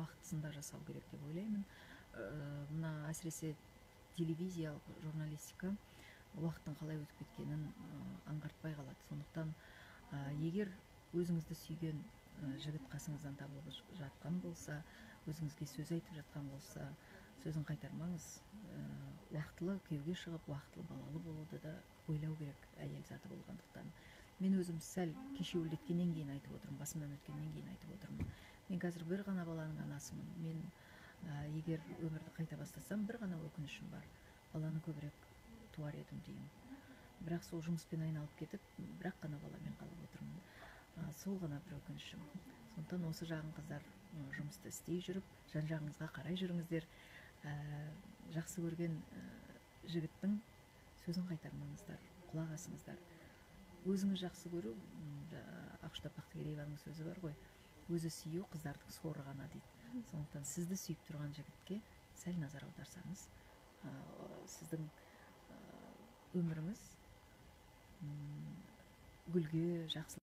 уақытысында жасау керек деп ойлаймын. Мына әсіресе телевизиялық журналистика уақыттың қалай өтіп кеткенін аңғартпай қалады. Сондықтан егер өзіңізді сүйген жігіт қасыңыздан табылып жатқан болса, өзіңізге сөз айтып жатқан болса, сөзін қайтармаңыз. Уақытылы күйеуге шығып, уақытылы балалы болуды да ойлау керек әйел заты болғандықтан. Мен өзім сәл кешеуілдеткеннен кейін айтып отырмын, басымнан өткеннен кейін айтып отырмын. Мен қазір бір ғана баланың анасымын. Мен егер өмірді қайта бастасам, бір ғана өкінішім бар: баланы көбірек туар едім деймін. Бірақ сол жұмыспен айналып кетіп, бір-ақ қана баламен қалып отырмын. Сол ғана бір өкінішім. Сондықтан осы жағын, қыздар, жұмысты істей жүріп, жан жағыңызға қарай жүріңіздер. Жақсы көрген жігіттің сөзін қайтармаңыздар, құлақ асыңыздар. Өзіңіз жақсы көру, Ақұштап Бақтыгерееваның сөзі бар ғой, өзі сүю қыздардың соры ғана дейді. Сондықтан сізді сүйіп тұрған жігітке сәл назар аударсаңыз, сіздің өміріңіз гүлге жақсы